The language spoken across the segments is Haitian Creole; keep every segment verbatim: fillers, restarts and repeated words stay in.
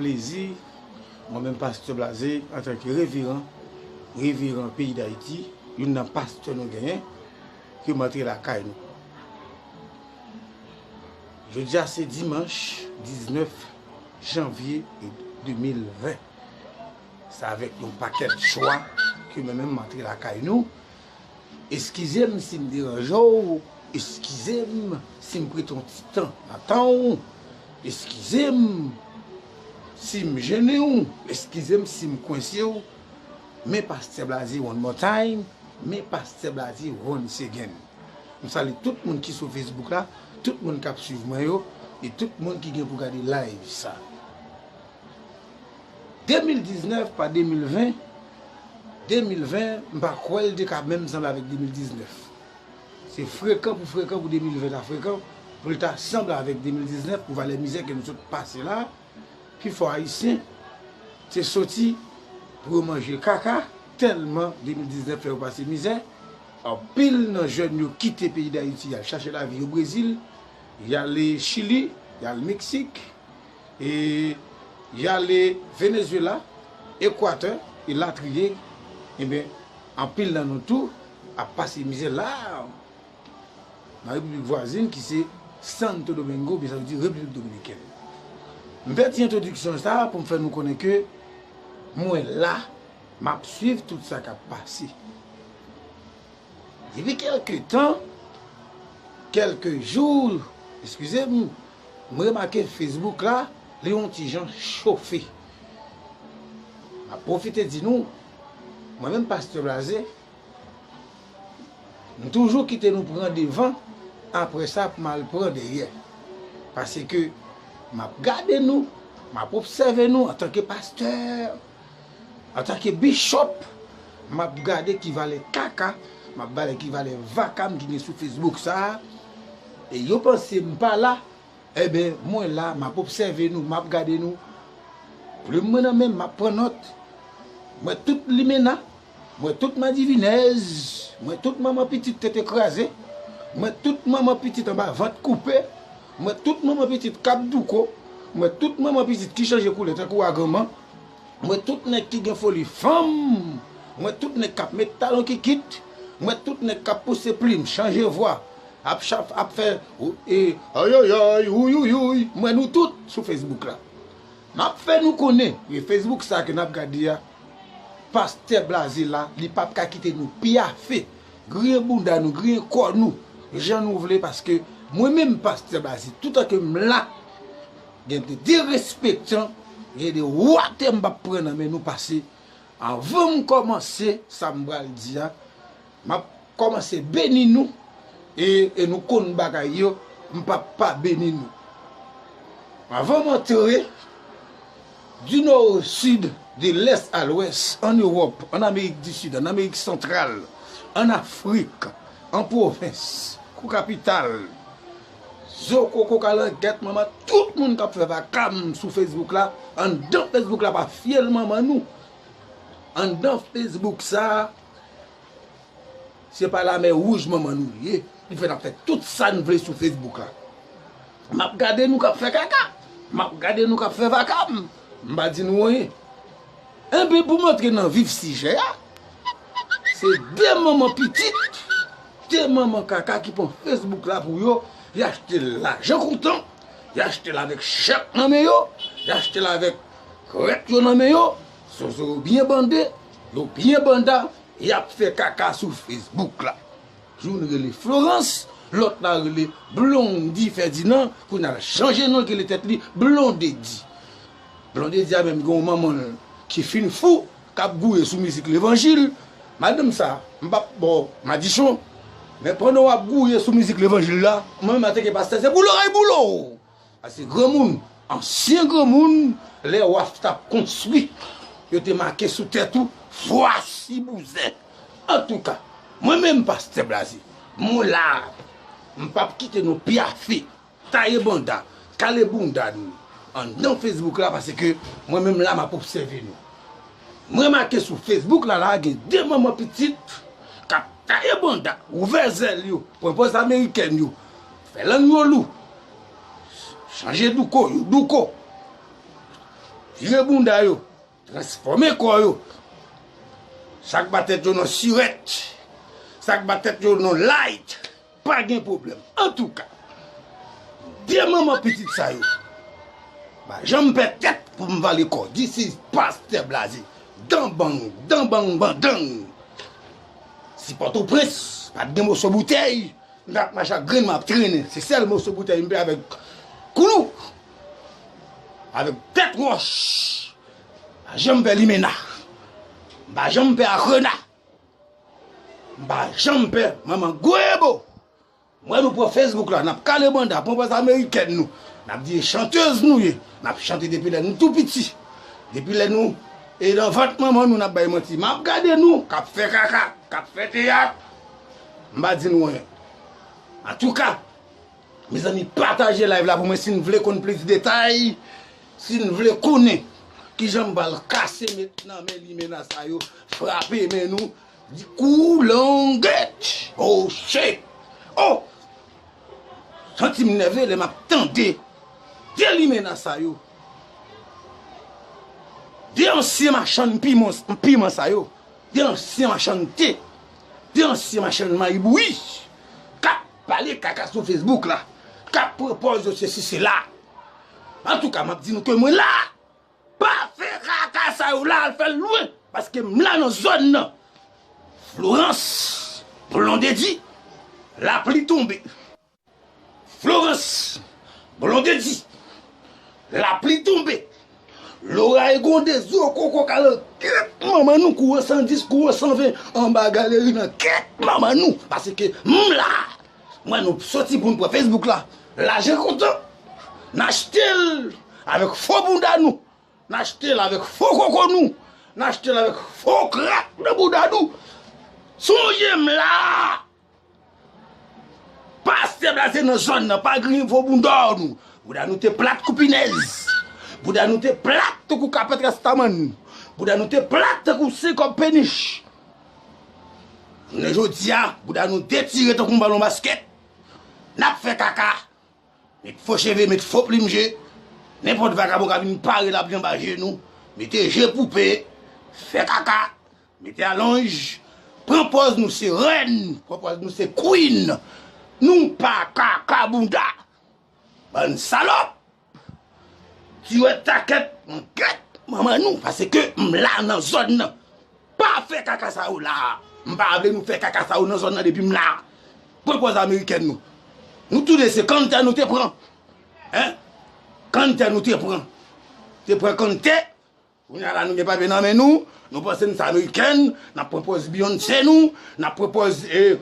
plezi, mwen menm Pastè Blaze, antanke reveran, reveran peyi Dayiti, youn nan pastè nou genyen, ke m antre lakay nou. Jodi a se dimanch diznèf janvye de mil ven. Se avèk yon pakèt jwa ke mwen menm m antre lakay nou. Eskize m si m deranje w, eskize m si m prete yon ti tan nan tan w, eskize m si m jennen w, eskize m si m kwense w, men Pastè Blaze one more time, men Pastè Blaze once again. M salye tout moun ki sou Facebook la, tout moun k ap swiv mwen yo, e tout moun ki gen pou gade live sa. De mil diznèf pa de mil ven, de mil ven, m pa kwè l te ka menm sanble avèk de mil diznèf. Se frekan pou frekan pou de mil ven ta frekan, pou l ta sanble avèk de mil diznèf, pou valè mizè ke nou sot pase la, pifò Ayisyen te soti pou yo manje kaka, tèlman de mil diznèf fè yo pase mizè. Anpil nan jèn yo kite peyi Dayiti, y al chache lavi yo Brezil, y ale Chili, y al Meksik, e y ale Venezuela, Ekwatè, elatriye. Ebyen, anpil nan nou tou ap pase mizè la, nan repiblik vwazin ki se Santo Domingo, oubyen sa vle di Repiblik Dominikèn. M fè ti entwodiksyon sa pou m fè nou konnen ke mwen la, m ap swiv tout sa k ap pase. Depi kèlke tan, kèlke jou, eskize m, m remake Facebook la, li yon ti jan chofe. M ap pwofite di nou, mwen menm Pastè Blaze, m toujou kite nou pran devan, apre sa pou m al pran dèyè. Paske m ap gade nou, m ap obsève nou antanke pastè, antanke bishop, m ap gade ki valè kaka, m ap gade ki valè vakam ki gen sou Facebook sa a. E yo panse m pa la, Enben, mwen la, m ap obsève nou, m ap gade nou. Plim mwen nan men m, m ap pran nòt. M wè tout limena, m wè tout madivinèz, m wè tout manman pitit tete kraze, m wè tout manman pitit anba vant koupe, m wè tout manman pitit k ap douko, m wè tout manman pitit ki chanje koulè tankou agranman. M wè tout nèg ki gen foli fanm, m wè tout nèg k ap met talon kikit, m wè tout nèg k ap pouse plim, chanje vwa, ap chap, ap fè, e, ayayay, ouyouyouy, m wè nou tout sou Facebook la. M ap fè nou konnen, e Facebook sa ke n ap gade a, Pastè Blaze la, li p ap ka kite nou pyafe, griyen bounda nou, griyen kò nou, jan nou vle, paske mwen menm Pastè Blaze, toutan ke m la, gen de derespektan, gen de watè m p ap pran nan men nou pase. Anvan m kòmanse sa m pral di a, m ap kòmanse beni nou, e, e nou konn bagay yo, m p ap pa beni nou. Anvan m antre, du nord au sud, de l'est à l'ouest, en Europe, en Amérique du Sud, en Amérique centrale, en Afrique, en province, kou kapital, Zokoko, Kalangèt, manman, tout moun k ap fè vakam sou Facebook la, anndan Facebook la pa fyèl manman nou. Anndan Facebook sa, se pa lamè wouj manman nou ye. Li fè n ap fè tout sa n vle sou Facebook la. M ap gade nou k ap fè kaka. M ap gade nou k ap fè vakam. M pa di nou anyen. Enben, pou m antre nan vif sijè a, se de manman pitit, de manman kaka ki pran Facebook la pou yo, y achte l lajan kontan, y achte l avèk chèk nan men yo, y achte l avèk krèt yo nan men yo, zozo yo byen bande, yo byen banda, y ap fè kaka sou Facebook la. Youn rele Florence, lòt la rele Blondy Ferdinand, kounye a l chanje non l, rele tèt li Blondedy. Blondedy a menm gen yon manman l ki fin fou, k ap gouye sou mizik levanjil. Madanm sa, m p ap ba w madichon, men pandan w ap gouye sou mizik levanjil la, mwen menm antanke pastè, se boule w kay boule w. Paske granmoun, ansyen granmoun, lè waf t ap konstwi, yo te make sou tèt ou, vwasi bouzen. Antouka, mwen menm Pastè Blaze, mwen la, m p ap kite nou pyafe, taye banda, kale bounda nou anndan Facebook la, paske mwen menm la, m ap obsève nou. M remake sou Facebook la, la, gen de manman pitit k ap taye banda, ouvè zèl yo, pran pòz amerikèn yo, fè lang yo lou, chanje douko, yo douko, Tire bounda yo, transfòme kò yo. Sa k ba tèt yo nan sirèt, sa k ba tèt yo nan light, pa gen pwoblèm. Antouka, de manman pitit sa yo, pa janm pè tèt pou m vale kò. This is Pastè Blaze. Danbang, danbang, bandang. Si Pòtoprens pa t gen moso boutèy, m t ap mache ak grenn m ap trennen. Se sèl moso boutèy m pè avèk koulouk, avèk tèt wòch. M pa janm pè limena. M pa janm pè akrena. M pa janm pè manman gwebo. M wè nou pran Facebook la, n ap kale banda, pran pòz amerikèn nou. N ap di e chantèz nou ye. N ap chante depi lè nou tou piti. Depi lè nou e nan vant manman nou, n ap bay manti. M ap gade nou, k ap fè kaka, k ap fè teyat. M pa di nou anyen. Antouka, mezanmi, pataje live la pou mwen si n vle konn plis detay, si n vle konnen kijan m pral kase met nan men limena sa yo, frape men nou, di koulangèt. Oh shit! Oh! Santi m nève lè m ap tande de limena sa yo. De ansyen machann piman, piman sa yo. De ansyen machann te. De ansyen machann mayi bouyi. K ap pale kaka sou Facebook la. K ap pran pòz yo sesi sela. Antouka, m ap di nou ke mwen la. Pa fè kaka sa yo la, al fè l lwen. Paske m la nan zòn nan. Florence, Blondedy, lapli tonbe. Florence, Blondedy, lapli tonbe. Loray gwonde, zo koko kalan kèt manman nou, kou an san dis, kou an san ven, anba galeri nan kèt manman nou. Paske m la, mwen nou soti pou n pran Facebook la. Lajan kontan. N achte l avèk fo bounda nou. N achte l avèk fo koko nou. N achte l avèk fo krak nan bouda nou. Sonje m la. Pastè Blaze nan zòn nan, pa griyen fo bounda nou. Bouda nou te plat kou pinèz. Bouda nou te plat tankou kapèt rastamann. Bouda nou te plat tankou senkòb penich. Jounen jodi a, bouda nou detire tankou yon balon baskèt. N ap fè kaka. Met fo cheve, met fo plim je. Nenpòt vagabon ka vin pare lapli anba je nou. Mete je poupe. Fè kaka. Mete alonj. Pran pòz nou se rèn. Pran pòz nou se queen. Nou pa kaka bounda. Bann salòp. Tiwè takèt, mwen gèt manman nou, paske m la nan zòn nan. Pa fè kaka sa yo la. M pa vle nou fè kaka sa yo nan zòn nan depi m la. Pran pòz amerikèn nou. Nou toude se kanntè nou te pran. Hein? Kanntè nou te pran. Te pran kanntè. Kounye a la nou gen papye nan men nou. Nou panse n se amerikèn. N ap pran pòz Beyoncé nou. N ap pran pòz, eh,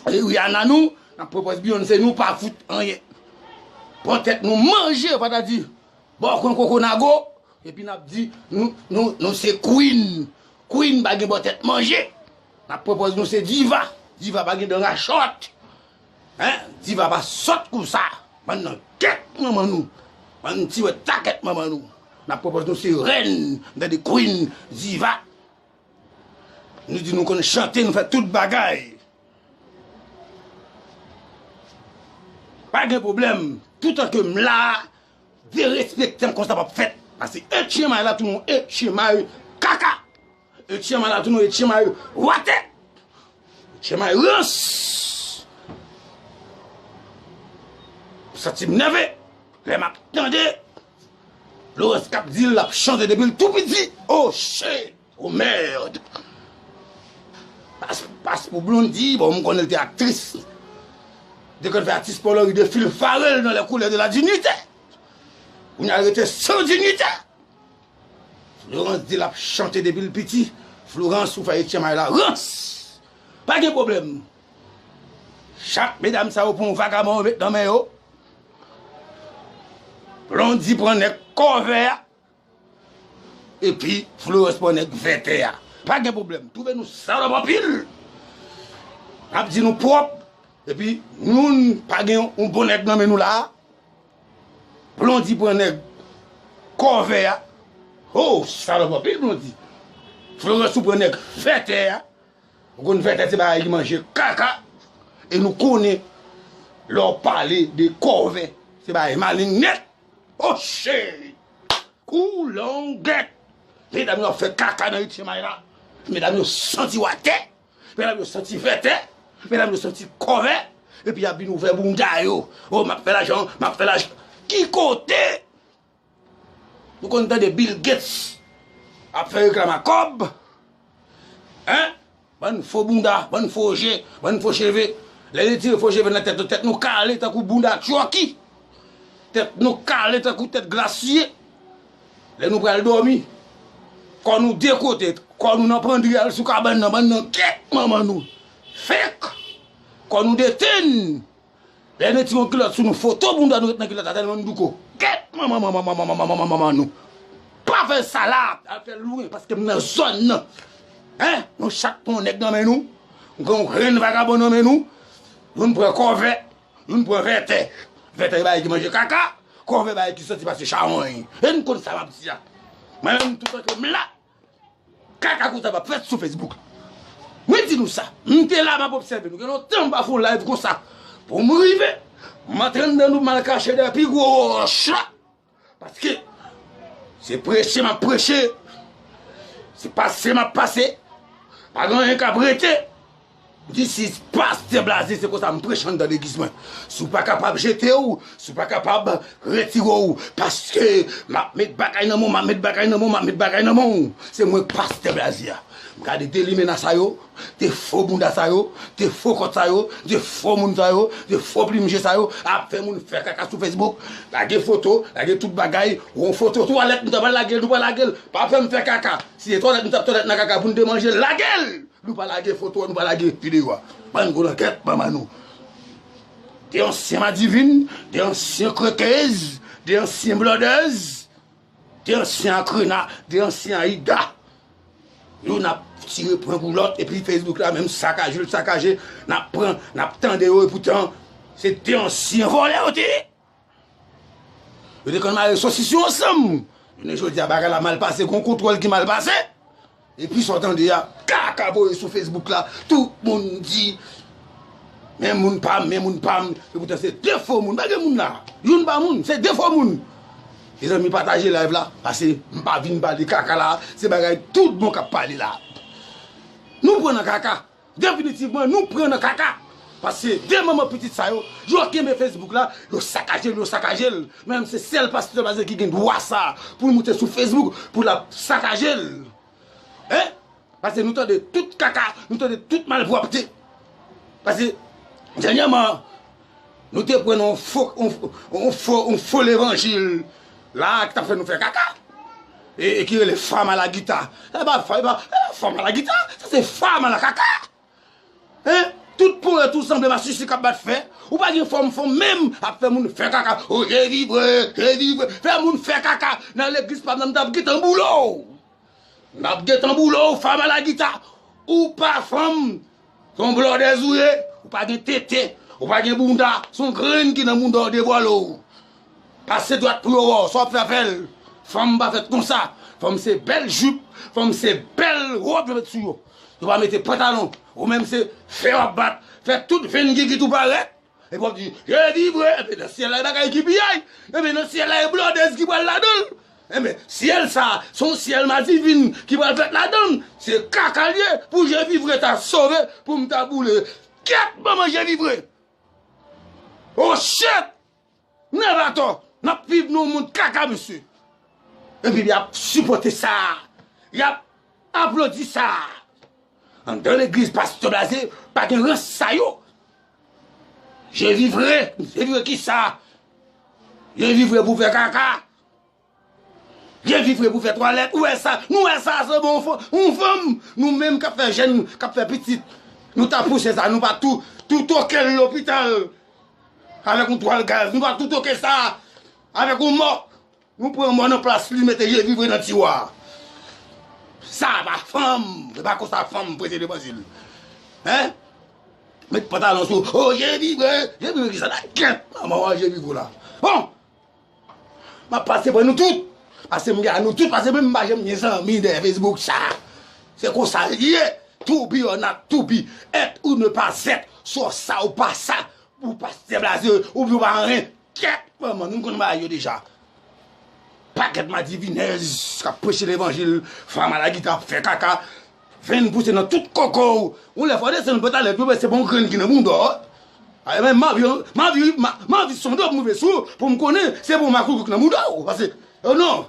eh, Rihanna nou. N ap pran pòz Beyoncé nou. Pa fout anyen. Pran tèt nou manje, patati. Bò kwen koko nago, epi n ap di, nou, nou, nou se queen. Queen pa gen bò tèt manje. N ap pran pòz nou se diva. Diva pa gen dan rachòt. Hein? Diva pa sòt konsa. Bann nan kèt manman nou. Bann tiwè takèt manman nou. N ap pran pòz nou se rèn, m tande queen, diva. Nou di nou konn chante, nou fè tout bagay. Pa gen pwoblèm. Toutan ke m la, derespektan konsa p ap fèt. Paske etchenmay la tounen etchenmay kaka. Etchenmay la tounen etchenmay watè. Etchenmay rans. Santi m nève. Lè m ap tande Florence k ap di l ap chante depi l tou piti. Oh shit! Oh merde! Pas, pas pou Blondy, bon, m konnen l te aktris. Te konn fè atis pou Lori de fil farel dans les couleurs de la dignité. Kounye a l rete san dignité. Florence di l ap chante depi l piti. Florence, ou fè etchenmay la rans. Pa gen pwoblèm. Chak medam sa yo pran yon vagabon yo met nan men yo. Blondy pran nèg kòvè a. Epi Florence pran nèg vètè a. Pa gen pwoblèm. Twouve nou salòp anpil. N ap di nou pwòp. Epi nou pa gen yon bon nèg nan men nou la a. Blondy pran nèg kòvè a. Oh, salòp anpil Blondy. Florence ou pran nèg vètè a. Ou konn vètè se bagay ki manje kaka. E nou konnen lè w pale de kòvè, se bagay maleng nèt. Oh shit! Ou longèt. Medam yo ap fè kaka nan etchenmay la. Medam yo santi watè. Medam yo santi vètè. Medam yo santi kòvè. Epi y ap vin ouvè bounda yo. O, m ap fè lajan, m ap fè lajan. Ki kote? Nou konn tande Bill Gates ap fè reklam a kòb. Hein? Bann fo bounda, bann fo je, bann fo cheve. Lè retire fo cheve nan tèt nou, tèt nou kale tankou bounda Chucky. Tèt nou kale tankou tèt glasye. Lè nou pral dòmi, kò nou de kote, kò nou nan pandri al sou kabann nan, bann nan kèt manman nou. Fèk! Kò nou detenn. Lè nou tire yon kilòt sou nou, foto bounda nou ret nan kilòt la, tèlman nou douko. Kèt manman, manman, manman, manman, manman, manman nou. Pa fè sa la, al fè lwen, paske m nan zòn nan. Hein? Nou chak pran yon nèg nan men nou. Nou gen yon grenn vagabon nan men nou. Youn pran kòvè, youn pran vètè. Vètè bagay ki manje kaka, kòvè bagay ki santi pase chawony. E n konn sa m ap di a. Mwen menm, toutan ke m la, kaka konsa p ap fèt sou Facebook. Mwen di nou sa. M te la, m ap obsève nou. Gen lontan m pa fè yon live konsa. Pou m rive, m antre anndan nou, m al kache dèyè pi gwo wòch la. Paske se preche m ap preche. Se pase m ap pase. Pa gen anyen k ap rete. This is Pastè Blaze, se konsa m preche anndan legliz mwen. Si w pa kapab jete w, si w pa kapab retire w, paske m ap met bagay nan men w, m ap met bagay nan men w, m ap met bagay nan men w. Se mwen k Pastè Blaze a. Gade de limena sa yo, de fo bounda sa yo, de fo kòt sa yo, de fo moun sa yo, de fo plim je sa yo, ap fè moun fè kaka sou Facebook, lage foto, lage tout bagay, yon foto twalèt, nou ta pral lage l, nou pral lage l. Pa fè m fè kaka. Si se twalèt, nou t ap twalèt nan kaka pou n te manje l, lage l! Nou pa lage foto a, nou pa lage videyo a. Bann gwo langèt manman nou. De ansyen madivin, de ansyen krekez, de ansyen blòdèz, de ansyen akrena, de ansyen ayida. Youn ap tire pran pou lòt, epi Facebook la menm sakaje l sakaje, n ap pran, n ap tande yo, epoutan se de ansyen vòlè yo te ye. Yo te konn mare sosis yo ansanm. Jounen jodi a, bagay la mal pase, gon kontwòl ki mal pase. Epi sa w tande a, kaka voye sou Facebook la, tout moun di, men moun pa m, men moun pa m. Epoutan se de fo moun, pa gen moun la. Youn pa moun, se de fo moun. Mezanmi, pataje live la, paske m pa vin pale kaka la, se bagay tout bon k ap pale la. Nou pran nan kaka. Definitivman, nou pran nan kaka. Paske de manman pitit sa yo, yo kenbe Facebook la, yo sakaje l, yo sakaje l. Menm se sèl Pastè Blaze ki gen dwa sa pou l moute sou Facebook pou l ap sakaje l. Hein? Paske nou tande tout kaka, nou tande tout malpwòpte. Paske dènyèman, nou te pran yon fo, yon, yon fo, yon fo levanjil la ki t ap fè nou fè kaka. E, e ki rele Fam a la gita. E pa, e pa, e pa Fam a la gita, sa se Fam a la kaka. Hein? Tout ponyèt ou sanble masisi k ap bat fè. Ou pa gen fòm, fòm menm ap fè moun fè kaka. O, je vivre, je vivre. Fè moun fè kaka nan legliz pa m nan, m t ap gentan boule w. M t ap gentan boule w, Fam a la gita. Ou pa fanm. Se yon blòdèz ou ye. Ou pa gen tete. Ou pa gen bounda. Se yon grenn ki nan bounda w devwale w. Pase dwat pou yo wè w, sa w ap fè fè l. Fanm pa fèt konsa. Fanm se bèl jip, fanm se bèl wòb yo met sou yo. Yo pa mete pantalon. Ou menm se fè w ap bat, fè tout venn gigit ou parèt. Epi w ap di, je vivre, enben nan syèl la e bagay ki piyay. Enben nan syèl la e blòdèz ki pral ladan l. Enben syèl sa, se yon syèl madivin ki pral fèt ladan l. Se kaka l ye pou je vivre ta sove, pou m ta boule. Kèt manman je vivre. Oh shit! Nèvatò, n ap viv nan yon mond kaka, mesye. Epi y ap sipòte sa. Y ap aplodi sa. Anndan legliz Pastè Blaze, pa gen rans sa yo. Je vivre, je vivre kisa? Je vivre pou fè kaka. Je vivre pou fè twalèt. Ou wè sa? Nou wè sa, se bon, yon fanm. Nou menm k ap fè jèn, k ap fè pitit. Nou ta pouse sa, nou pa tou, tou toke l lopital. Avèk yon twal gaz. Nou pa tou toke sa. Avèk yon mò. Nou pran mò nan plas li, mete je vivre nan tiwa. Sa pa fanm. Se pa konsa fanm prete demanzèl. Hein? Met pantalon sou. Oh, je vivre. Je vivre kisa la? Kèt manman w, je vivre la. Bon. M ap pase pran nou tout. Pase m gen a nou tout. Pase menm m pa janm gen zanmi dèyè Facebook sa. Se konsa l ye. To be or not to be. Être ou ne pas être. Swa w sa ou pa sa. Ou Pastè Blaze, oubyen ou pa anyen. Kèt manman, nou konn bagay yo deja. Pakèt madivinèz k ap preche levanjil, fanm a la gita ap fè kaka, venn pouse nan tout koko w. Yon lè fò w desann pantalèt yo, men se pa yon grenn ki nan bounda w. A, men m anvi, m anvi, m anvi sonde w pou m rive sou, pou m konnen se pa yon makout ki nan bounda w. Paske, oh non,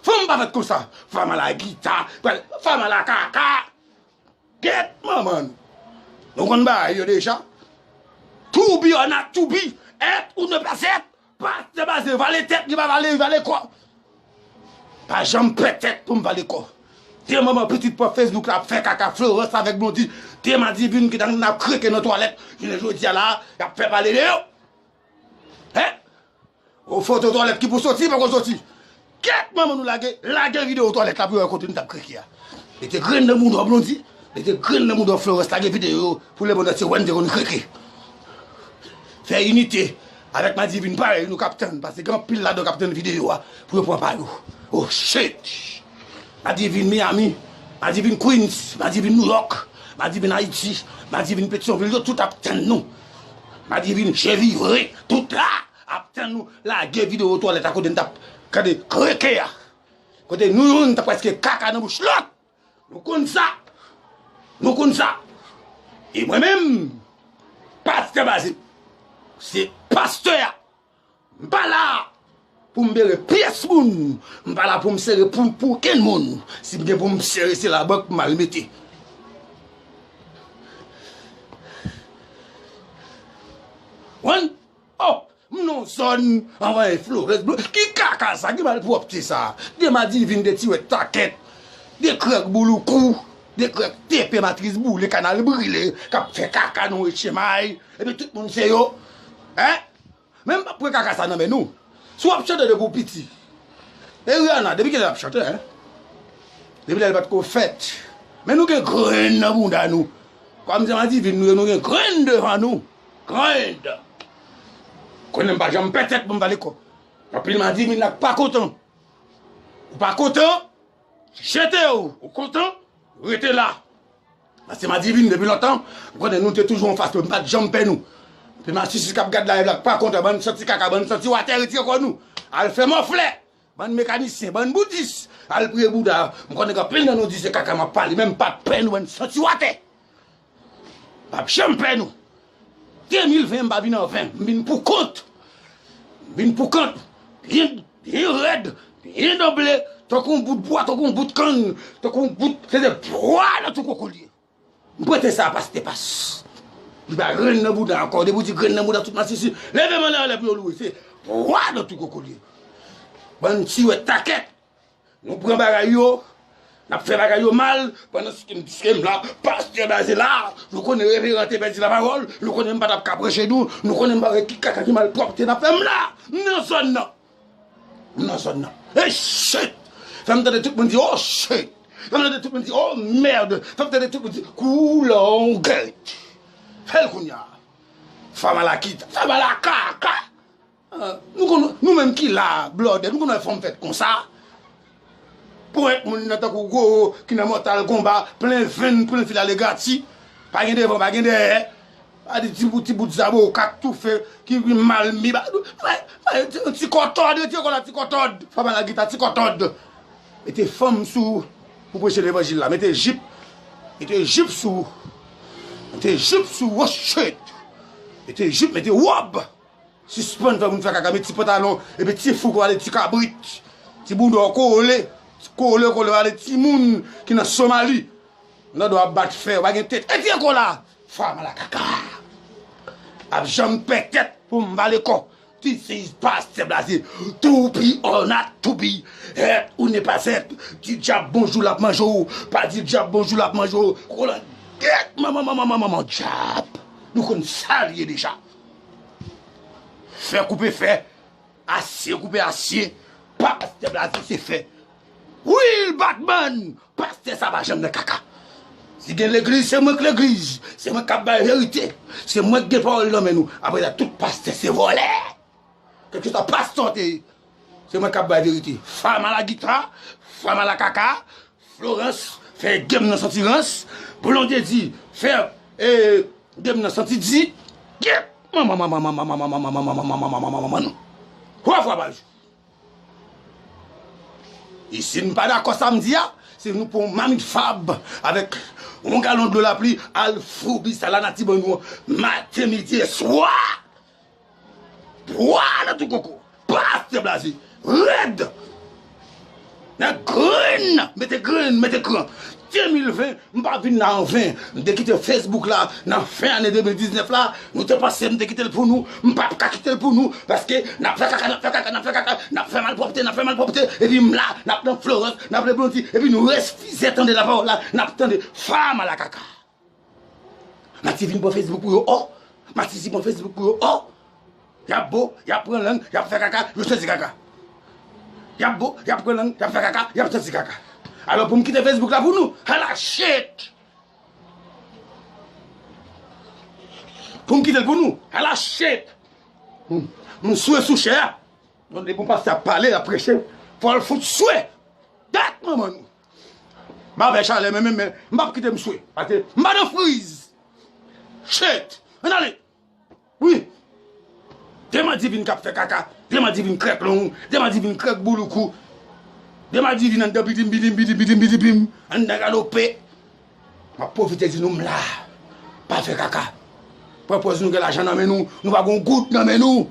fanm pa fèt konsa. Fanm a la gita, fanm a la kaka. Gèt manman nou. Nou konn bagay yo deja. To be or not to be, être ou ne pas être. Pastè Baze vale tèt, li pa vale, li vale kò. Pa janm pè tèt pou m vale kò. De manman pitit pran Facebook la ap fè kaka, Florence avèk Blondy, de madivin ki nan ap kreke nan twalèt. Jounen jodi a la, y ap fè pale de yo. Hein? O, foto twalèt ki pou soti, poko soti. Kèt manman nou lage, lage videyo twalèt la pou yo wè kote nou t ap kreke a. Mete grenn nan mouda w Blondy, mete grenn nan mouda w Florence, lage videyo pou lemonn antye wè n te konn kreke. Fè inite avèk madivin parèy nou k ap tann, paske gen anpil ladan k ap tann videyo a pou yo pran pa yo. Oh shit! Madivin Miami, madivin Queens, madivin New York, madivin Ayiti, madivin Petyonvil, yo tout ap tann nou. Madivin Chevire, tout la ap tann nou lage videyo twalèt a kote n t ap gade kreke a. Kote nou youn t ap prèske kaka nan bouch lòt. Nou konn sa. Nou konn sa. E mwen menm, pastè Baze, se pastè a. M pa la pou m bere pyès moun. M pa la pou m sere pou, pou okenn moun. Si m gen pou m sere, se labank m al mete. Wan? Oh, m nan zòn anvan e Florence Blo-, ki kaka sa, ki malpwòpte sa? De madivin, de tiwèt takèt, de krèk bouloukou, de krèk tepe, matris boule, kanal brile, k ap fè kaka nan wetchemay. Epi tout moun se yo. Hein? Men m p ap pran kaka sa nan men nou. Si w ap chante depi w piti. E Rihanna, depi kilè l ap chante, hein? Depi lè l pa t ko fèt. Men nou gen grenn nan bounda nou. Kòm se madivin nou ye, nou gen grenn devan nou. Grenn. Konnen m pa janm pè tèt pou m pale kò. Anpil madivin la k pa kontan. Ou pa kontan? Jete w. Ou kontan? Rete la. Paske madivin depi lontan, m konnen nou te toujou anfas yo, m pa t janm pè nou. Epi masisi k ap gad live la, pa kontan, bann santi kaka, bann santi watè, retire kò nou. Al fè mòflè. Bann mekanisyen, bann boudis, al priye Bouda. M konnen gen anpil nan nou di se kaka m ap pale, men m pa t pè nou, bann santi watè. M p ap janm pè nou. De mil ven, m pa vin an ven. M vin pou kont. M vin pou kont. Byen, byen rèd, byen danble, tankou yon bout bwa, tankou yon bout kann, tankou yon bout, se de bwa nan tou koko l ye. M prete sa a pastè Pas. Li pa grenn nan bouda ankò. Depi w di grenn nan bouda, tout masisi leve men anlè pou yo lwe. Se bwa nan tou koko l ye. Bann tiwèt takèt. Nou pran bagay yo, n ap fè bagay yo mal, pandan se ke m, se ke m la, pastè Baze la, nou konnen reveran te pèdi lapawòl, nou konnen m pa t ap ka preche nou, nou konnen m pa wè ki kaka ki malpwòpte n ap fè m la, m nan zòn nan. M nan zòn nan. E shit! Fè m tande tout moun di, oh shit! Fè m tande tout moun di, oh merde! Fè m tande tout moun di, koulongèt! Fè l kounye a. Fama la kit, fama la kaka! Ah, nou konn, nou menm ki la, blòdè, nou konn wè fanm fèt konsa. Pwent moun nan tankou gwo, ki nan Mortal Kombat, plen venn, plen fil ale grati. Pa gen devan, pa gen dèyè. Pa di ti bout, ti bout zaboka k toufe, ki mal mi ba. Ti kòtòd, ti kòla, ti kòtòd. Fama la gita, ti kòtòd. Mete fanm sou, pou preche levanjil la. Mete jip, mete jip sou. Mete jip sou, oh shit. Mete jip, mete wòb. Sispann fè moun fè kaka, met ti pantalon, epi ti fouk ou ale ti kabrit. Ti bounda w kole, kole, kole, ale timoun ki nan Somali. Nan do ap bat fè, ou pa gen tèt. E ti kola! Fama la kaka! Ap janm pè tèt pou m vale kò. This is Pastor Blaze. To be or not to be. Être ou ne pas être. Di dyab bonjou l ap manje w. Pa di dyab bonjou l ap manje w. Kola gèt manman, manman, manman, manman dyab. Nou konn sa l ye deja. Fè koupe fè, asye koupe asye, pastè Blaze se fè. Will Batman, pastè sa pa janm nan kaka. Si gen legliz, se mwen k legliz, se mwen k ap bay verite, se mwen k gen pawòl nan men nou. Apre sa, tout pastè se vòlè. Kèlkeswa pastè w te ye, se mwen k ap bay verite. Fama la gita, fama la kaka, Florence fè game nan santi rans. Blondedy fè game nan santi di. Get manman manman manman manman manman manman manman manman manman manman manman nou. Twa fwa pa jou. E si n pa dakò sa m di a, se nou pran yon mamit fab avèk yon galon dlo lapli, al foubi sa lanati ban nou maten, midi e swa. Bwa nan tou koko. Pastè Blaze. Rèd. Nan grenn. Mete grenn, mete kran. De mil ven, m pa vin la an ven. M te kite Facebook la nan fen ane de mil diznèf la. Nou te panse m te kite l pou nou. M p ap ka kite l pou nou. Paske n ap fè kaka, n ap fè kaka, n ap fè kaka, n ap fè malpwòpte, n ap fè malpwòpte. Epi m la, n ap nan Florence, n ap nan Blondy. Epi nou refize tande lapawòl la. N ap tande fama la kaka. Mati vin pran Facebook pou yo, o. Mati si pran Facebook pou yo, o. Y ap bo, y ap pran lang, y ap fè kaka, yo santi kaka. Y ap bo, y ap pran lang, y ap fè kaka, y ap santi kaka. Alò pou m kite Facebook la pou nou, ala shit! Pou m kite l pou nou, ala shit! M, m swe sou chè a. Non, depi yon pastè ap pale, ap preche, fò l fout swe. Dat manman nou. M ap fè chalè, men, men, men, m p ap kite m swe. Paske m pa nan friz. Shit! Ann ale! Wi! De madivin k ap fè kaka, de madivin krèk long, de madivin krèk bouloukou, de madivin anndan bidim, bidim, bidim, bidim, bidim, bidim, anndan galope. M ap pwofite di nou m la. Pa fè kaka. Pran pòz nou gen lajan nan men nou, nou pa gen yon goud nan men nou.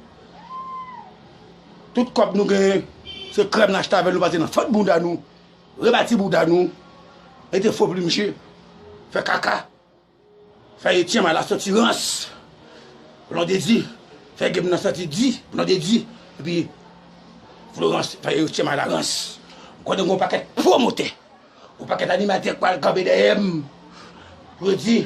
Tout kòb nou genyen, se krèm n achte avè l, nou pase nan fant bounda nou, rebati bounda nou, mete fo plim je, fè kaka. Fè Etyen Mala soti rans. Blondedy, fè game nan soti di, Blondedy. Epi Florence, fè Etyen Mala rans. M konnen gen yon pakèt pwomotè, yon pakèt animatè k pral kanpe dèyè m. Yo di,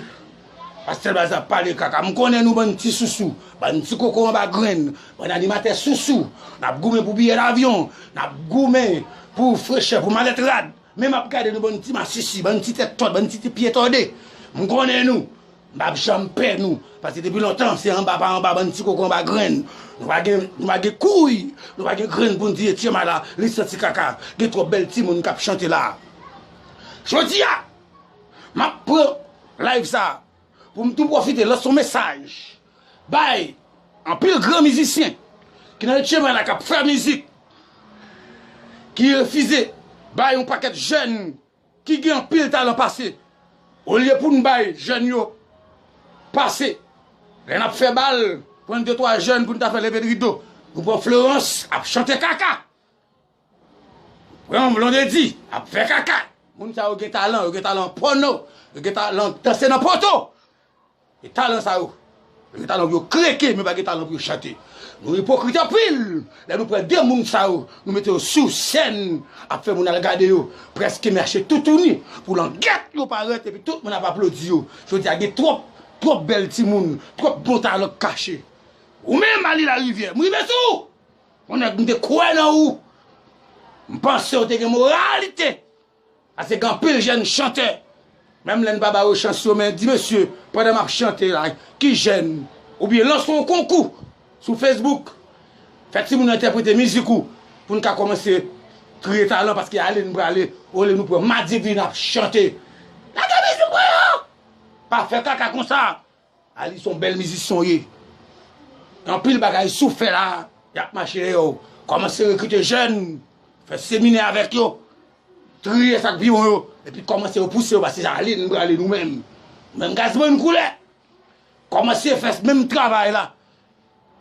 Pastè Blaze ap pale kaka. M konnen nou bann ti sousou, bann ti koko anba grenn, bann animatè sousou. N ap goumen pou biyè davyon, n ap goumen pou frechè, pou malèt rad. Men m ap gade nou bann ti masisi, bann ti tèt tòd, bann ti, ti pye tòde. M konnen nou. M p ap janm pè nou. Paske depi lontan, se anba pa anba, bann ti koko anba grenn. Nou pa gen, nou pa gen kouy, nou pa gen grenn pou n di Etyen Mala, li santi kaka. Gen twòp bèl timoun k ap chante la. Jodi a, m ap pran live sa a pou m tou pwofite lans yon mesaj bay anpil gran mizisyen ki nan Etyen Mala k ap fè mizik, ki refize bay yon pakèt jèn ki gen anpil talan pase. Olye pou n bay jèn yo pase, lè n ap fè bal, pran de twa jèn pou n ta fè leve rido, nou pran Florence ap chante kaka. Pran Blondedy ap fè kaka. Moun sa yo gen talan, yo gen talan pòno, yo gen talan danse nan poto. E talan sa yo, yo gen talan pou yo kreke, men pa gen talan pou yo chante. Nou ipokrit anpil. Lè nou pran de moun sa yo, nou mete yo sou sèn, ap fè moun al gade yo, prèske mache toutouni, pou langèt yo parèt, epi tout moun ap aplodi yo. Jodi a gen twòp, twòp bèl timoun, twòp bon talan k kache. Ou menm, Ali Larivière, m rive sou ou! Yon nèg m te kwè nan ou. M panse w te gen moralite. Paske gen anpil jèn chantè, menm lè n pa ba yo chans yo, men di mesye, pandan m ap chante la, ki jèn, oubyen lanse yon konkou sou Facebook, fè timoun yo entèprete mizik ou, pou n ka kòmanse kriye talan, paske ale n prale, olye nou pran Madivin ap chante. Lage mizik mwen an! Pa fè kaka konsa! Ali se yon bèl mizisyen w ye. Anpil bagay si w fè la, y ap mache dèyè w. Kòmanse rekrite jèn, fè seminè avèk yo, triye sa k pi bon yo, epi kòmanse repouse yo, paske sa ale, nou prale nou menm. Menm Gazman koulè. Kòmanse fè menm travay la.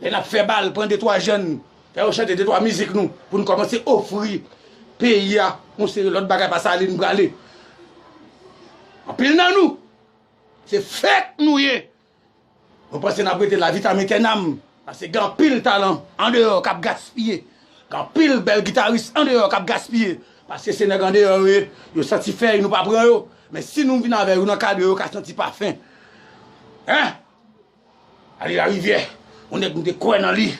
Lè n ap fè bal, pran de twa jèn, fè yo chante de twa mizik nou, pou n kòmanse ofri peyi a yon seri lòt bagay, paske ale, nou prale. Anpil nan nou, se fake nou ye. Nou panse n ap rete la vitam etènam, paske gen anpil talan andeyò k ap gaspiye. Gen anpil bèl gitaris andeyò k ap gaspiye. Paske se nèg andeyò yo ye, yo santi fèy, nou pa pran yo. Men si nou vin avè yo, nou ankadre yo, yo ka santi pafen. Hein? Ali Larivière, yon nèg m te kwè nan li.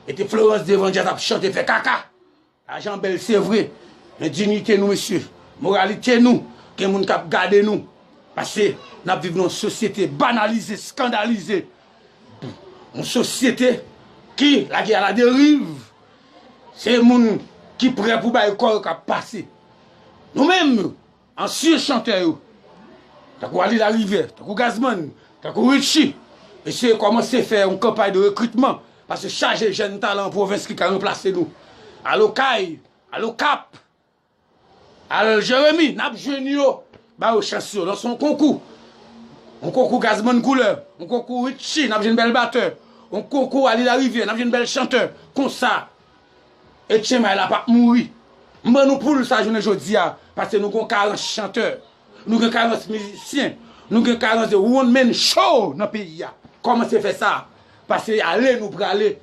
Mete Florence devan djaz ap chante, fè kaka. Lajan bèl, se vre, men diyite nou, mesye, moralite nou, gen moun k ap gade nou. Paske n ap viv nan yon sosyete banalize, eskandalize. Yon sosyete ki lage aladeriv. Se moun ki prè pou bay kò yo k ap pase. Nou menm, ansyen chantè yo, tankou Ali Larivière, tankou Gazman, tankou Richie, eseye kòmanse fè yon kanpay de rekritman, paske chaje jèn talan an pwovens ki ka ranplase nou. Al Okay, al Okap, Al Jeremi, n ap jwenn yo. Ba yo chans yo. Lanse yon konkou. Yon konkou Gazman Koulè. Yon konkou Richie, n ap jwenn bèl batè. Yon konkou Ali Larivyè, n ap jwenn bèl chantè. Konsa, Etchenmay la p ap mouri. M ban nou poul sa jounen jodi a, paske nou gen yon karans chantè. Nou gen karans mizisyen. Nou gen karans de one man show nan peyi a. Kòmanse fè sa. Paske ale nou prale.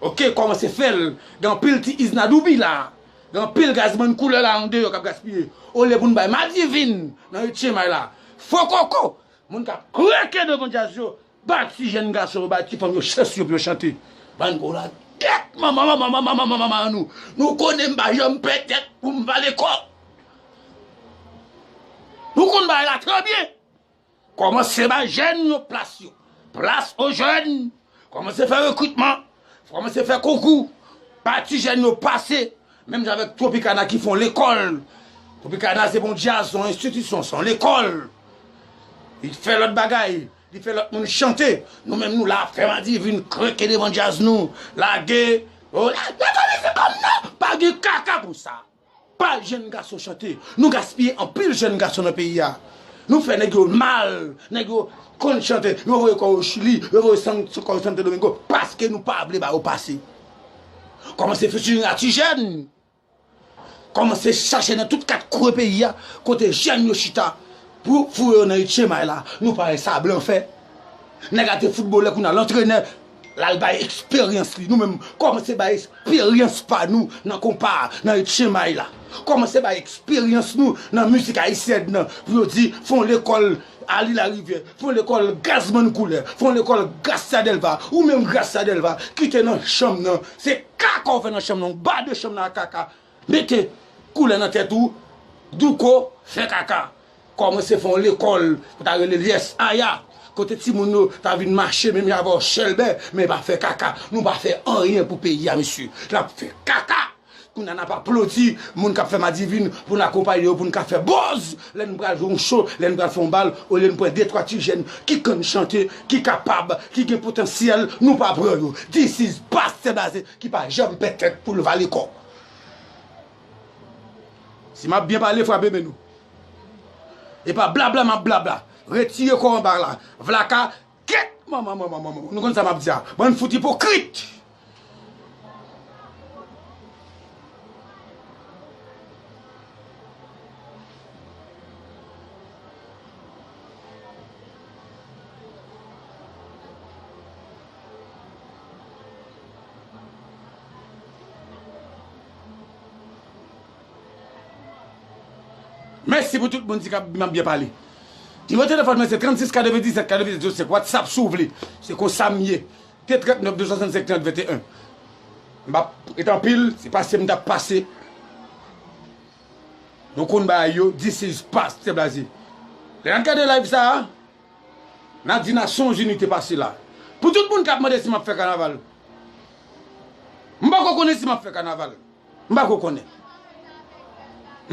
Oke, kòmanse fè l. Gen anpil ti Iznadoubi la. Gen anpil Gazman Koulè la andeyò k ap gaspiye. Olye pou n bay madivin nan Etchenmay la. Fokoko! Moun k ap kreke devan djaz yo. Ba ti jèn gason yo, ba ti fanm yo chans yo pou yo chante. Bann gwo lagèt, manman, manman, manman, manman, manman nou. Nou konnen m pa janm pè tèt pou m vale kò. Nou konn bagay la trè byen. Kòmanse bay jèn yo plas yo. Place aux jeunes. Kòmanse fè rekritman. Kòmanse fè konkou. Ba ti jèn yo pase. Menm jan avèk Tropicana ki fè yon lekòl. Tropicana se pa yon djaz, se yon enstitisyon, se yon lekòl. Li fè lòt bagay. Li fè lòt moun chante. Nou menm nou la ap fè madivin, kreke devan djaz nou. Lage. Oh, la, la, la, se kòm nan. Pa gen kaka konsa. Pa jèn gason chante. Nou gaspiye anpil jèn gason nan peyi a. Nou fè nèg yo mal. Nèg yo konn chante. Yo voye kò yo Chili. Yo voye san-, kò yo Santo Domingo. Paske nou pa vle ba yo pase. Kòmanse fè sou yon ti jèn. Kòmanse chache nan tout kat kwen peyi a, kote jèn yo chita pou foure yo nan Etchenmay la. Nou pa wè sa blan fè. Nèg la te foutbolè, kounye a l antrenè, l al bay eksperyans li. Nou menm, kòmanse bay eksperyans pa nou nan konpa a, nan Etchenmay la. Kòmanse bay eksperyans nou nan mizik ayisyèn nan, pou yo di, fè yon lekòl Ali Larivyè, fè yon lekòl Gazman Koulè, fè yon lekòl Gracia Delva, ou menm Gracia Delva, ki te nan chanm nan. Se kaka w fè nan chanm nan, w bade chanm nan ak kaka. Mete koulè nan tèt ou, douko, fè kaka. Kòmanse fè yon lekòl pou ta rele l Yes Aya. Kote timoun yo ta vin mache menm jan avè w chèlbè, men pa fè kaka. Nou pa fè anyen pou peyi a, mesye. N ap fè kaka. Kounye a n ap aplodi moun k ap fè madivin pou n akonpaye yo, pou n ka fè buzz. Lè n pral jwe yon show, lè n pral fè yon bal, olye n pran de twa ti jèn ki konn chante, ki kapab, ki gen potansyèl, nou pa pran yo. This is Pastè Blaze ki pa janm pè tèt pou l vale kò. Si m ap byen pale, frape men nou. E pa blabla m ap blabla. Retire kò anba la. Vlaka, kèt! Manman, manman, manman. Nou konn sa m ap di a. Bann fout ipokrit! Mèsi pou tout moun di k ap, m ap byen pale. Nimewo telefòn mwen se trannsis katrevendiznèf katrevendiznèf zewo senk. WhatsApp si w vle. Se konsa m ye. T trannèf de swasannsenk trant venteyen. M p ap ret anpil, se pase m t ap pase. Nou konn bagay yo, this is Pastè Blaze. Lè n ap gade live sa a, n a di Nasyonzini te pase la. Pou tout moun k ap mande si m ap fè kanaval, m poko konnen si m ap fè kanaval. M poko konnen.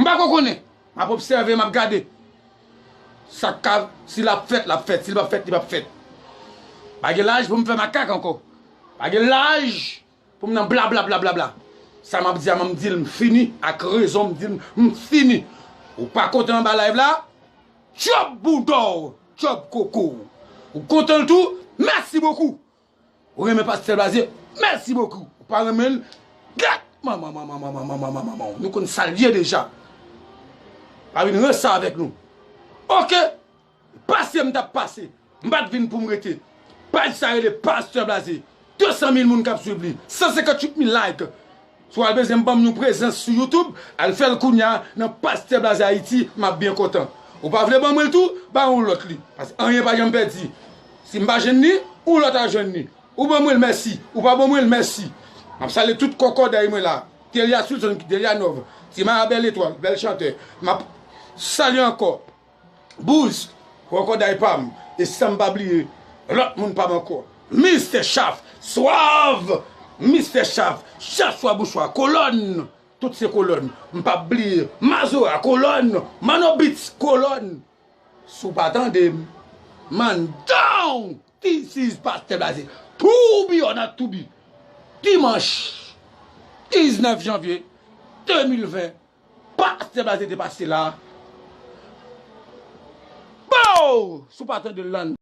M poko konnen. M ap obsève, m ap gade. Sa k ka, si l ap fèt, l ap fèt. Si l p ap fèt, li p ap fèt. Pa gen laj pou m fè makak ankò. Pa gen laj pou m nan blabla, blabla, blabla. Sa m ap di a, m di l m fini, ak rezon, m di l m fini. Ou pa kontan anba live la? Tchòp bouda w, tchòp koko w. Ou kontan l tou? Mèsi bokou. Ou renmen Pastè Blaze? Mèsi bokou. Ou pa renmen l? Gèt! Manman, manman, manman, manman, manman, manman. Nou konn sa l ye deja. Pa vin ranse avèk nou. Oke. Pase m t ap pase. M pa t vin pou m rete. Paj sa rele Pastè Blaze. De san mil moun k ap swiv li. San senkantuit mil like. Si w al bezwen ban m yon prezans sou YouTube, al fè l kounye a nan Pastè Blaze Ayiti, m ap byen kontan. Ou pa vle ban mwen l tou, ba yon lòt li. Paske anyen pa janm pèdi. Si m pa jwenn li, yon lòt a jwenn li. Ou ban mwen l, mèsi. Ou pa ban mwen l, mèsi. M ap salye tout kòkòday mwen la. Telias Wilson, Delianòv, Ti Maya Bèl Etwal, bèl chantè. M ap salye ankò Bouz, kòkòday pa m, e san m pa bliye lòt moun pa m ankò. Mistè Chaf, Swav, Mistè Chaf, Chachwa Bouchwa, Kolòn, tout se Kolòn. M p ap bliye Mazora, Kolòn, Manobits, Kolòn. Si w pa tande m, man down! This is Pastè Blaze. Toubi on a toubi. Dimanch diznèf janvye de mil ven. Pastè Blaze te pase la. Pow! Si w pa tande l la,